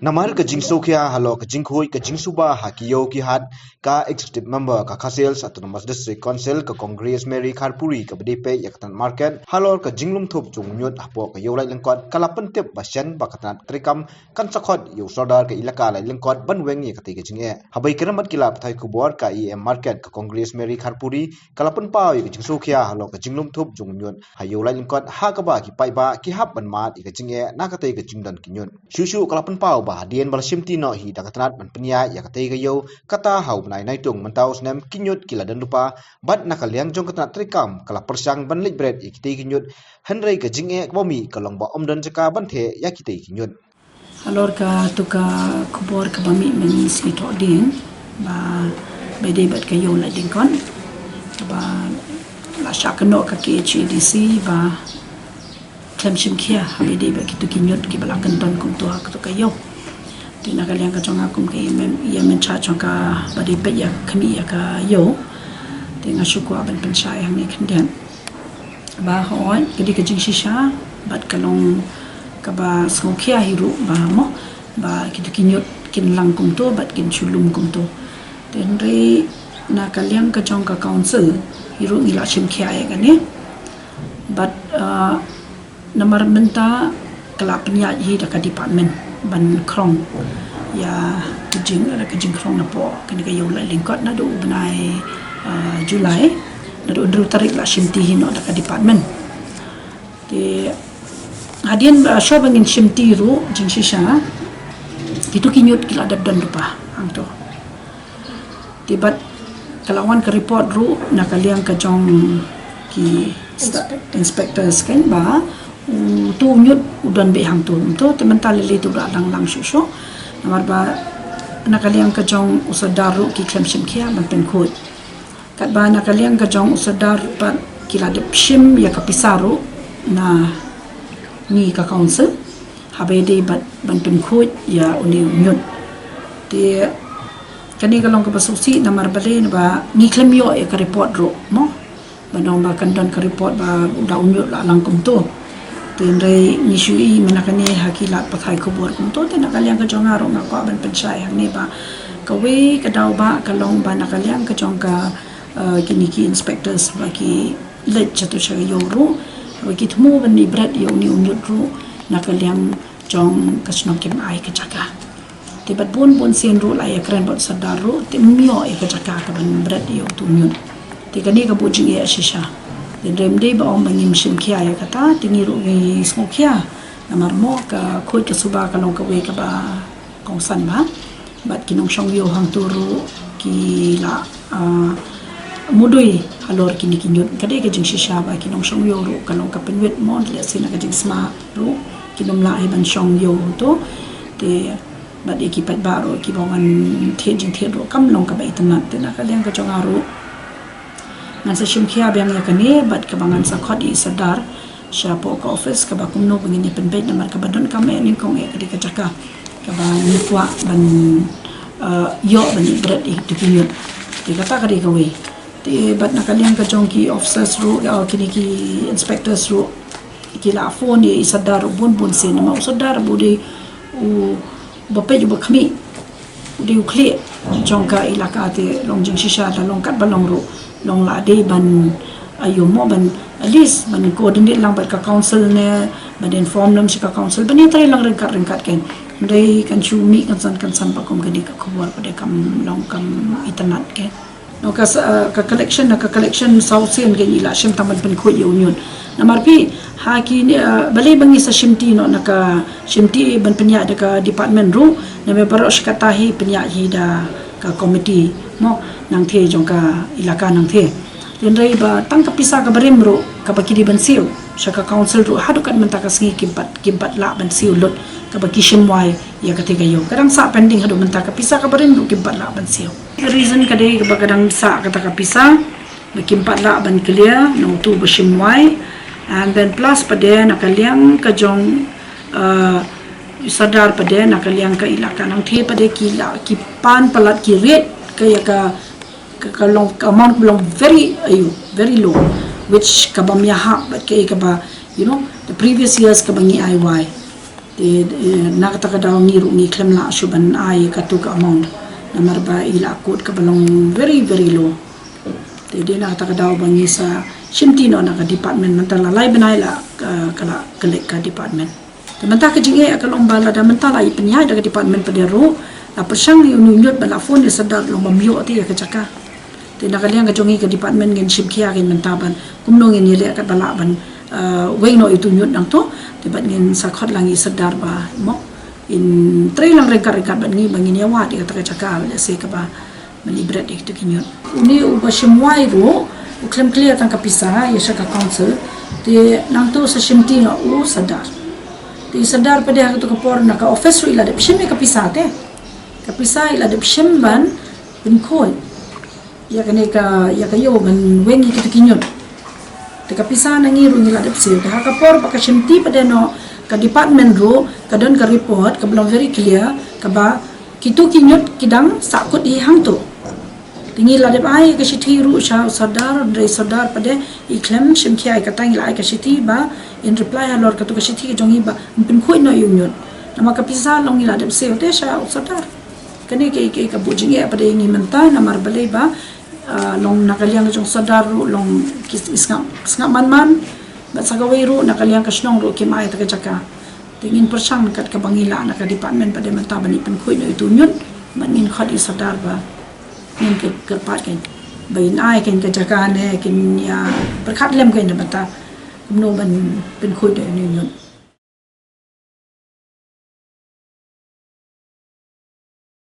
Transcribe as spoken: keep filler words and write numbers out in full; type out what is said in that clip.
Namar ka jingsngewkhia halor ka jingkhuid ka jingsuba ha ki ïew ki hat, ka Executive Member ka Khasi Hills Autonomous District Council ka Congress Mary Kharpuri kaba dei peit ïa ka tnat market halor ka jinglum thup jong u ñiut hapoh ka ïew Laitlyngkot ka la pyntip ba shen ba ka tnat treikam kan sa khot ïa u Sordar ka ilaka Laitlyngkot ban weng ïa katei ka jingeh. Haba ïakren bad ki lad pathai khubor ka E M Market ka Congress Mary Kharpuri ka la pynpaw ïa ka jingsngewkhia halor ka jinglum thup jong u ñiut ha ïew Laitlyngkot ha kaba ki paidbah ki hap ban mad ïa ka jingeh na katei ka jingdon ki ñiut. Shuh shuh ka la pynpaw ba hadien ba la shimti noh hi da ka tnat ban pynïaid ïa katei ka ïew, kata ha u bnai Naitung mynta u snem ki ñiut ki la don lypa, bad na ka liang jong ka tnat treikam ka la pyrshang ban leit bret ïa kitei ki ñiut, hynrei ka jingeh kaba mih ka long ba ym don jaka ban theh ïa kitei ki ñiut. Halor katu ka khubor kaba mih mynsngi thohdieng ba ba dei bad ka ïew Laitlyngkot, ba la shah kynnoh ka K H A D C ba khlem shim khia haba dei bad kitu ki ñiut kiba la kyndon kumtu ha katu ka ïew. Te na ka liang ka jong nga kum ka ïa men ïa men cha jong kaba dei peit ïa khmih ïa ka ïew, te nga shu kwah ban pynshai hangne khyndiat ba hooid ka dei ka jingshisha bad ka long kaba sngewkhia hi ruh ba mo ba kitu ki ñiut kin lang kumtu bad kin shu lum kumtu. Te hynrei na ka liang ka jong ka council hi ruh ngi la shim khia ïa kane. Bad uh, namar mynta ka la pynïaid hi da ka department ban krong ïa ka jing ka jingkrong napoh kane ka ïew Laitlyngkot naduh u bnai uh, July, naduh hynriew tarik la shimti hi noh da ka department. Te hadien uh, shuwa ba ngin shimti ruh jingshisha kitu ki ñiut ki la dep don lypa hangto. Te bad ka la wan ka report ruh na ka liang ka jong ki sta- inspectors kan ba utu u ñiut u don beit hangto. Te mynta lei lei te u la lang lang shuh shuh. Namar ba na ka liang ka jong u Sordar ruh ki khlem shim khia ban pynkhuid. Katba na ka liang ka jong u Sordar pat ki la dep shim ïa ka pisa ruh na ngi ka council haba ïadei bad ban pynkhuid ïa une u ñiut. Te kane ka long kaba sngewsih namar balei, ba ngi khlem ïoh ïa ka report ruh mo, ban ong ba kan don ka report ba u da u ñiut la lang kumto. Te hynrei ngi shu ïohi mynta kane ha ki lad pathai khubor kumto, te na ka liang ka jong nga ruh nga kwah ban pynshai hangne ba kawei ka daw ba ka long ba na ka liang ka jong ka uh, kine ki inspectors ba ki leit shatu sha ka ïew ruh ba ki thmu ban ïa bret ïa une u ñiut ruh na ka liang jong ka shnong kim ai ka jaka. Te bad bun bun sien ruh la ïakren bad u Sordar ruh te ym ïoh ïa ka jaka ka ban bret ïa utu u ñiut. Te kane ka buh jingeh shisha. Te hynrei ym dei ba ong ba ngim shim khia ïa kata, te ngi ruh ngi sngewkhia. Namar mo ka khuid ka suba ka long kawei kaba kongsan ba bad ki nongshong ïew hangto ruh ki la uh, mudui halor kine ki ñiut. Ka dei ka jingshisha ba ki nongshong ïew ruh ka long ka pynwit mo, lehse na ka jingsma ruh kin ym lah hi ban shong ïew hangto. Te bad ïa ki paidbah ruh kiba wan thied jingthied ruh kam long kaba itynnad. Te na ka liang ka jong nga ruh ngan sa shim khia biang ïa kane bad kaba ngan sa khot ïa i Sordar shapoh ka office kaba kumno ba ngin ïa pynbeit namar kaba donkam eh nyngkong eh ka dei ka jaka kaba ngi kwah ban uh, ïoh ban ïa bret ïa kitu ki ñiut. Te kata ka dei kawei. Te bad na ka liang ka jong ki officers ruh, uh, kine ki inspectors ruh ki la phone ïa i Sordar ruh bun bun sien namar u Sordar ba u dei u ba peit u ba khmih, u dei u khlieh jong ka ilaka, te long jingshisha da long katba long ruh long la dei ban aïu mo ban at least ban coordinate lang bad ka council ne ban inform lang sha ka council ban ïatrei lang ryngkat ryngkat kan. Hynrei kan shu mih kan san kan san ba kum kane ka khubor ba dei kam long kam itynnad kan. No ka sa- ka collection na ka collection saw sien kan i la shim tang ban pynkhuid ïa u ñiut. Namar phi ha ki ni, uh, balei ba ngi sa shimti noh na ka shimti ban pynïaid da ka department ruh, namar baroh shi katta hi pynïaid hi da ka committee mo nangthie jong ka ilaka nangthie. Hynrei ba tang ka pisa kaba rim ruh kaba ki dei ban siew sha ka council ruh haduh kat mynta ka sngi kim pat kim pat lah ban siew lut kaba ki shim wai ïa kata ka ïew. Ka dang sah pending haduh mynta ka pisa kaba rim ruh kim pat lah ban siew. Ka reason ka dei kaba ka dang sah kata ka pisa ba kim pat lah ban clear na utu ba shim wai. And then plus pat de na ka liang ka jong, uh, Sordar pat de na ka liang ka ilaka nangthie pat de ki la ki pan palat ki rate ka ïa ka ka, ka long ka amount long very aïu very low, which kaba ym ïahap bad ka ïa kaba you know the previous years kaba ngi ai wai. Te na kata ka daw ngi ruh ngi khlem lah shuh ban ai katu ka amount, namar ba i la quote kaba long very very low. Te dei na kata ka daw ba ngi sa shimti noh na ka department, mynta la lai bnai la ka la ka leit ka department. Te mynta ka jingeh ka long ba lada mynta la i pynïaid da ka department pat de ruh, la pyrshang ïa u ñiut ba la phone ïa Sordar long bym ïoh te ïa ka jaka. Te na ka liang ka jong ngi ka department ngin shim khia kein mynta ban kumno ngin ïaleh katba lah ban weng noh ïa utu u ñiut nangto. Te bad ngin sa khot lang ïa Sordar ba mo in trei lang ryngkat ryngkat bad ngi ba ngin ïa wad ïa kata ka jaka, lehse kaba mali bret ïa kitu ki ñiut. Une uba shim wai ruh u khlem clear tang ka pisa ïa sha ka council. Te nangto sa shimti noh u Sordar. Te i Sordar pat de ha katu ka por na ka office ruh i la dep shim ïa ka pisa te. Ka pisa i la dep shim ban pynkhuid ïa kane ka, ïa ka ïew ban weng ïa kitu ki ñiut. Te ka pisa na ngi ruh ngi la dep siew. Te ha ka por ba ka shimti pat de noh ka department ruh ka don ka report kaba long very clear kaba kitu ki ñiut ki dang sahkut hi hangto. Te ngi la dep ai ka shithi ruh sha u Sordar, hynrei Sordar pat de i khlem shim khia ïa kata. Ngi la ai ka shithi ba in reply halor katu ka shithi ka jong ngi ba in pynkhuid noh ïa u ñiut. Namar ka pisa long ngi la dep siew te sha u Sordar. Kane ka, ka, ka buh jingeh pat de ïa ngi mynta namar balei ba long na ka liang ka jong Sordar ruh long ki sngap sngap man man. Bad sa kawei ruh na ka liang ka shnong ruh kim ai ta ka jaka. Te ngin pyrshang kat kaba ngi lah na ka department pat de mynta ban i pynkhuid noh ïa utu u ñiut. Bad ngin khot ïa Sordar ba ngin kyrpad kein ba in ai kein ka jaka ne kin ïa pyrkhat lem kein da mynta kumno ban pynkhuid noh ïa utu u ñiut.